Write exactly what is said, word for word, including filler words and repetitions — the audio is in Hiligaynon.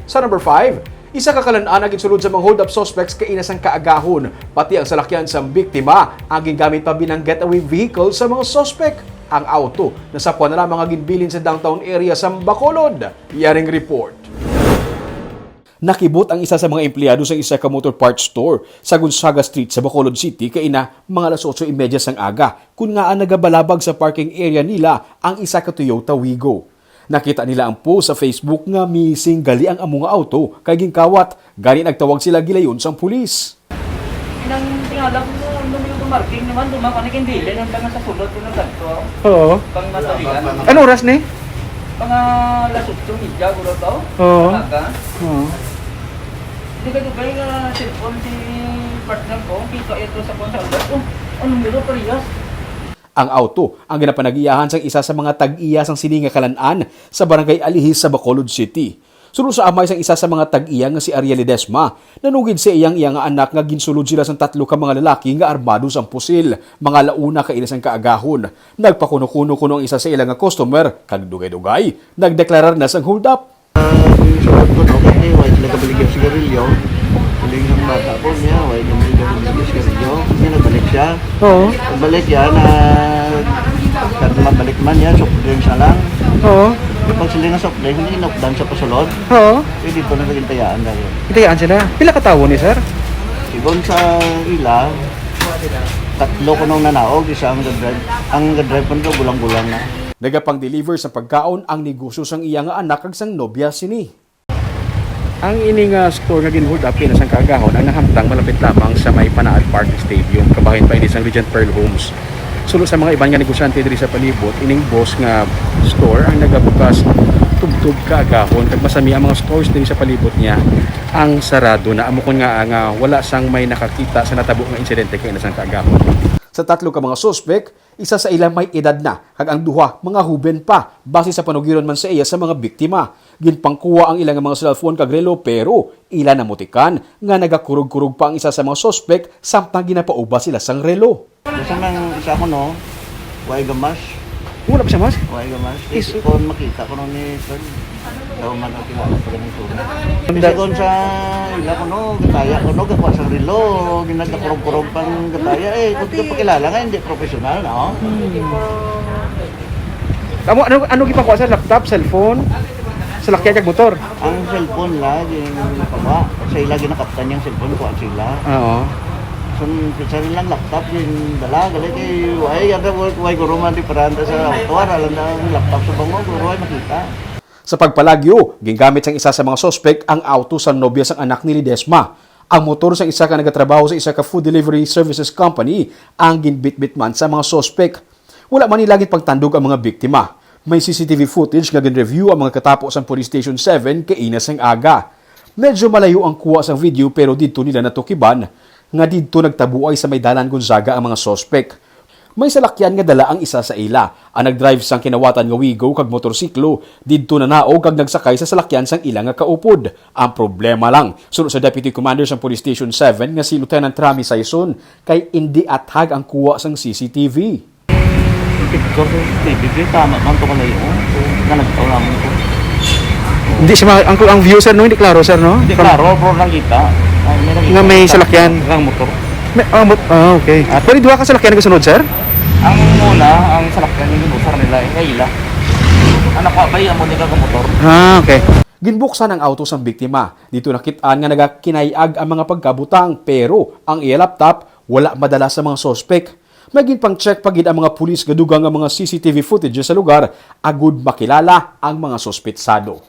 Sa number five, isa ka kalan-an ang ginsulod sa mga hold-up suspects kaina sang kaagahon. Pati ang salakyan sang biktima ang gingamit pa bilang getaway vehicle sa mga suspek. Ang auto nasapwan na lamang nga ginbilin sa downtown area sa Bacolod. Yaring report. Nakibot ang isa sa mga empleyado sa isa ka motor parts store sa Gonzaga Street sa Bacolod City kaina mga alas otso y media sang aga, kun ngaa nagabalabag sa parking area nila ang isa ka Toyota Wigo. Nakita nila ang post sa Facebook nga missing gali ang amo nga auto kay ginkawat, gani nagtawag sila gilayon sang pulis. Nang tingala ko, nung yung marking naman, duman ka naging bilin ang tanga sa sulod ko ng ganito. Oo. Pang matabihan. Ano oras ni? Mga alas otso media, guro to. Oo. Aga. Oo. Hindi ka dugay nga cellphone si partner ko, kita ito sa kwan sa aldas. Oh, anong guro, parehas? Ang auto ang ginapanag-iyahan sang isa sa mga tag-iya sang sini nga kalan-an sa Barangay Alihis sa Bacolod City. Suno sa amay sang isa sa mga tag-iya nga si Ariel Ledesma, nanugid sa iyang iya nga anak nga ginsulod sila sang tatlo ka mga lalaki nga armado sang pusil. Mga alauna kaina sang kaagahon, nagpakuno-kuno kuno ang isa sa ila nga customer kag dugay-dugay nagdeklarar na sang hold-up. Ah, sulod ko, no, kay wala sila kabaligya sigarilyo. Uling ang bata ko niya, wala kami kabaligya sigarilyo. Hindi, nagbalik siya. Oo. Pagbalik niya, na, kad mabalik man niya, soft drinks na lang. Oo. Pag sila nga soft drinks, hindi inukdan sa pasulod. Oo. Eh, dito na naging tayaan dahil. Itayaan sila. Pila ka tawo ni, sir? Sigon sa ila, tatlo ko nung nanaog, isa ang gadrive. Ang gadrive ko nito, gulang-gulang na. Nagapang-deliver sa pagkaon ang negosyo sang iya nga anak kag sang nobya sini. Ang ini nga store nga gin-hold up kaina sang kaagahon ang nahamtang malapit lamang sa may Panaad Park Stadium, kabahin pa ini sang Regent Pearl Homes. Suno sa mga iban nga negosyante diri sa palibot, ining boss nga store ang nagabukas tubtob kaagahon, kag masami ang mga stores diri sa palibot niya ang sarado na. Amo kon nga, nga wala sang may nakakita sa natabo nga insidente kaina sang kaagahon. Sa tatlo ka mga suspek, isa sa ila may edad na, kag ang duha mga huben pa, base sa panugiron man sa iya sa mga biktima. Ginpangkuha ang ila nga mga cellphone kag relo, pero ila namutikan nga nagakurog-kurog pa ang isa sa mga suspek samtang ginapauba sila sang relo. Basta nang isa ko, no, way gamas. Wala pa siya, mas? Way gamas. Is- Is kon makita ko, no, ni Kurt. Daw man ang kilala pa ganun ko. Ang Kasi da- kung sa ila ko, no, gataya ko, no, gakuha sa relo, ginagakurog-kurog pang gataya, eh, kung ka pakilala nga, hindi professional, no? Hmm. Amo, ano, ano gipakuha sa laptop, cellphone, salakyan kag motor? Ang cellphone la, yung pakuha. Sa ila ginakaptan yung cellphone, kuha sila. Oo. So, sa nilang laptop, yung dala, gali kay, way, yata, way, way, guro man, diferente sa auto, ara lang na ang laptop sa bango, guro, ay makita. Sa pagpalagyo, gingamit sang isa sa mga suspek ang auto sa nobya sang anak ni Ledesma. Ang motor sang isa ka nagatrabaho sa isa ka food delivery services company ang ginbitbit man sa mga suspek. Wala man nila ginpagtandog ang mga biktima. May C C T V footage nga gin-review ang mga katapo sang Police Station seven kaina sang aga. Medyo malayo ang kuha sang video, pero didto nila natukiban nga didto nagtabuay sa may Dalan Gonzaga ang mga suspek. May salakyan nga dala ang isa sa ila. Ang nag-drive sang kinawatan nga Wigo kag motorsiklo didto nanaog kag nagsakay sa salakyan sang ila nga kaupod. Ang problema lang, suno sa Deputy Commander sang Police Station seven nga si Lieutenant Rami Saison, kay indi athag ang kuha sang C C T V. Picture sa C C T V, di tama man to kalayo. So, nga nagtaw naman ko. Hindi siya ma-, ang, ang view, sir, no? Hindi klaro, sir, no? Hindi From klaro, pero nakita. Ay, may nakita. Nga may salakyan. Ang motor. May, ah, mot-, ah, okay. At Pero duha ka salakyan nagasunod, sir? Ang una, ang salakyan yung ginusar nila, eh, kaila. Ang nakuha ba yung amo nila ka motor? Ah, okay. Ginbuksan ang auto sang biktima. Dito nakit-an nga nagakinayag ang mga pagkabutang, pero ang iya laptop wala madala sa mga suspek. May ginpang-check pa gid ang mga pulis nga dugang ang mga C C T V footage sa lugar agud makilala ang mga suspetsado.